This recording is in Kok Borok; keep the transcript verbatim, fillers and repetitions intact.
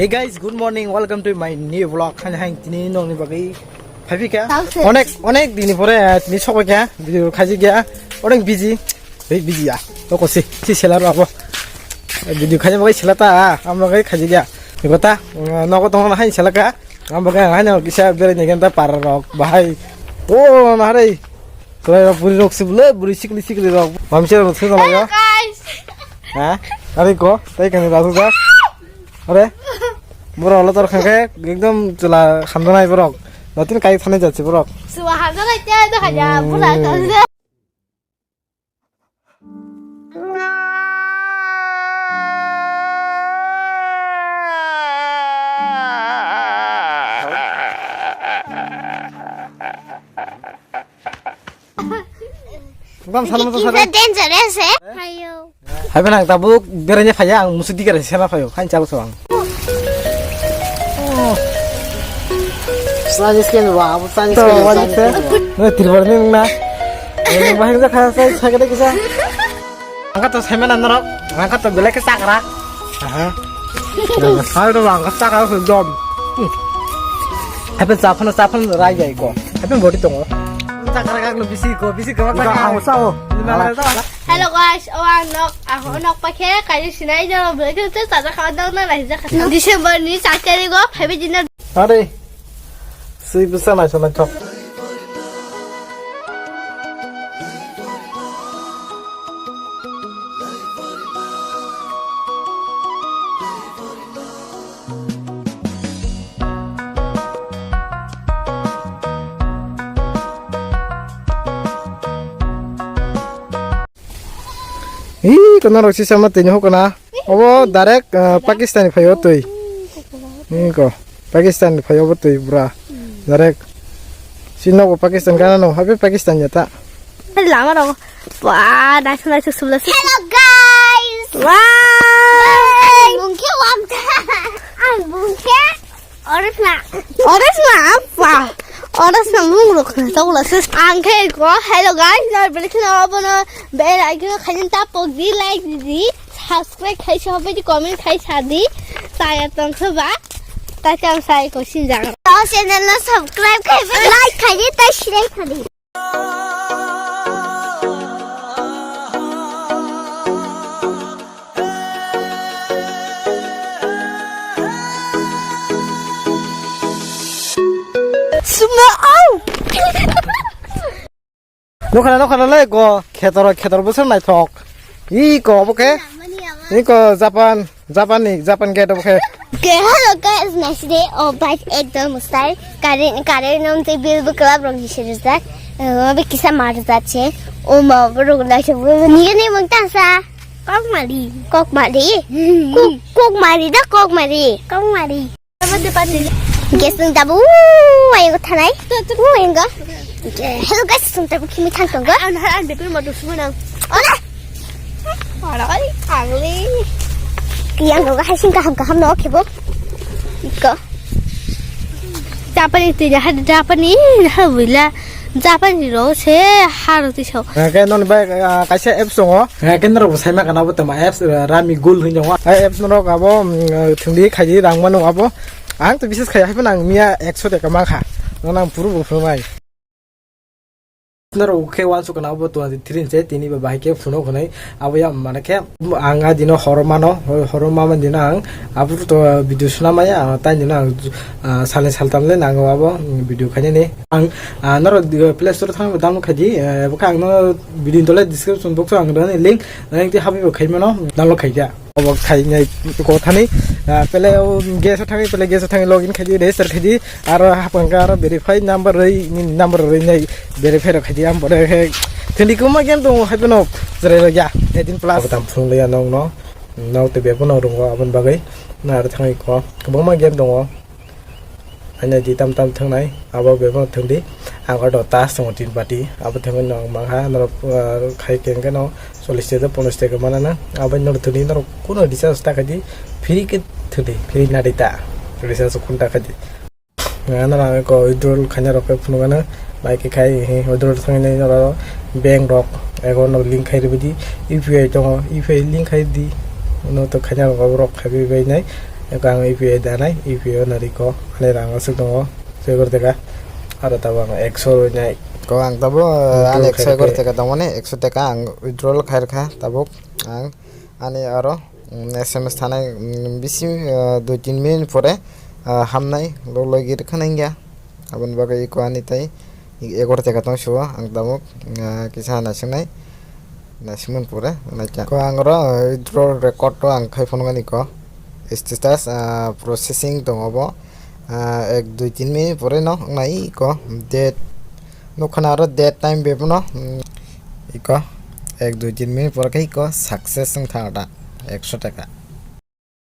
Hey guys, good morning. Welcome to my new vlog. Hain hain tini nongni bagwi phaiphikha. Tau se. Onek, onek dini pore, eh, tini sokbaikha. Video khaijikya. Onek busy. Hey, busy ya. Toko si, si sela ro abo. Video khaijak bagwi sela ta, ah, amo bagwi khaijikya. Iko ta, mm, nogo tongna hain selaka. Amo bagwi haino kisa berai nai ganta par rok bahai. O, na re. Tolai rok buri rok sibule, buri sikli sikli rok. Mamsi rok sibule yo. Hello, guys. Ha? Are ko, tai kani rasu da. Are. Boro lo tor khangke ekdom chula khamdanai borok. Notin kai thani jatsi borok. Suwa hamjak ai te do haja, hmm, bura khamjak. Bam sana mo sana. Dangerous, eh? Ayo. Hai benang tabuk beranya phaya ang musu digar sana phayo. Hain chalo so ang. Sunny skin wa, abu sunny skin. Wani se. Ne tirbar ne na. Ne bahang sa kha sa sa kade kisa. Angka to semen anarok, angka to belai ke sakra. Aha. Hai to angka sakra so dom. Hape chaphan chaphan rai jai ko. Hape body tongo. Sakra kak lo bisi ko, bisi ko. Ka ang sao. Hello guys, o ang nok, ang nok pakhe kaji sinai jalo belai ke chajak kha dong na lai jak. December ni chak tari go phaibe jina. Are. Sui bwsa naisok naisok. Ih, kono rok sisa ma tini hokona. Obo direct, ah, Pakistan ni phaio twi. Niko, Pakistan ni phaio bo twi bura. Direct. Si nogo Pakistan kana no, hape Pakistan ya ta. Lama rogo. Wah, naisuk naisuk subla. Hello guys. Wah. Ang bungke wamta. Ang bungke. Oras na. Oras na apa? Oras na mung rok na tau la sus. Ang khe ko. Hello guys, nor beli khna abono bell icon khanin ta pok di, like di, subscribe khai sa hobe di, comment khai sa di. Saya tong khe ba. Ta chang sai ko sin jang. Ta channel no subscribe khai, like khai di, ta share khai di. Suma au. Nokhala nokhala le go khetor khetor bwswk naithok. Iko obo khe? Iko Japan, Japan ni, Japan gate obo khe. Ke hello guys, nice day. Oh, bike ekdom style. Kare, kare nom te bil bu club rong di sir jak. Eh, obo kisa mar jak che. O ma, obo rong lai se. Ni ni mong ta sa. Kok mari. Kok mari. Kok, kok mari da, kok mari. Kok mari. Guys, nung tabu, uh, ayang ko thanai. Uh, ayang ko. Hello guys, nung tabu kimi thang tong ko. An, an, an, bepin ma tu semua nang. Ola. Ola, ola, angli. Yang ko, hai sing kaham, kaham no, okay, bo. Iko. Japanese tu, jaha, Japanese, ha, wila. Japanese ro, se, ha, ro, tu, so. Oke, non, bai, ah, kaisa apps tongo. Hwnkhe norok bo saima kana bo tongma apps, uh, Rami Gold hinwi tongo. Ai apps norok abo, um, uh, thwngdi khaidi rang mano abo. Ang to bises khai haphano ang miya ekso taka mankha. Nono ang phuru bo phunuknai. Norok khe uansuk kana abo twenty three se tini ba bahai khe phunuk hwnwi abo ya mane khe ang a dino horo mano, horo mama dino ang abo to video swnamaya, tai dino ang, uh, salni saltam le nango abo video khainani. Ang, uh, norok Play Store thang download khaidi, uh, bokhe ang no video ni tole description box o ang rwni link, link twi habwi bo khai mano, download khai kha. Obo khai nai ko thani, ah, pele o gas o thangwi, pele gas o thangwi login khai di, register khai di, aro hapang kha aro verify number rwi, nini number rwi nai verify rok khai di, am pore khe thandi kwma game tongo hai phano chwrai rok ya, eighteen plus. Obo tam phunuk liya nong no, nong tei bebo no rungo aboni bagwi, na aro thangwi ko kwbangma game tongo. Haino di tam tam thwngnai, abo bebak thwngdi. Ang order tas tongo tin pati, abo thwngwi no ang mankha, norok, uh, khai khe hwnkhe no chollish taka, ponchash taka manana. Abo norok thwngdi, norok kuno recharge ta khaidi, free khe thwngdi, free nadi ta, recharge kun ta khaidi. Norok ang ko withdrawal khaina rok khe phunukgano, bai khe khai, he, withdrawal thangwi nai norok bank rok, account rok link khai rwdi, U P I tongo, U P I link khai di, no to khaina rok, abo rok khai bai nai. Eko ang U P I danai, U P I o nari ko, ani rang aswk tongo, soi kor teka, aro tabuk ang ekso rwnai. Ko ang tabuk, Withdraw ani ekso khairokhe. Ekor teka tongmani, ekso teka ang withdrawal khairokha tabuk, ang ani aro, mm, S M S thanai, mm, bisi, ah, dui tin minute pore, ah, hamnai, lo logi rwkha nai wngya. Aboni bagwi eko ani tai ekor teka tong sio ang tabuk, ah, kisa naisingnai, naisingmani pore naikha. Ko ang oro withdrawal record o ang khai phunukani ko status, ah, processing tongo bo, ah, ek dui tin minute pore no wngnai ko date nukha na aro date time bebono, mm, iko ek dui tin minute pore khe iko success wng thango da ekso teka.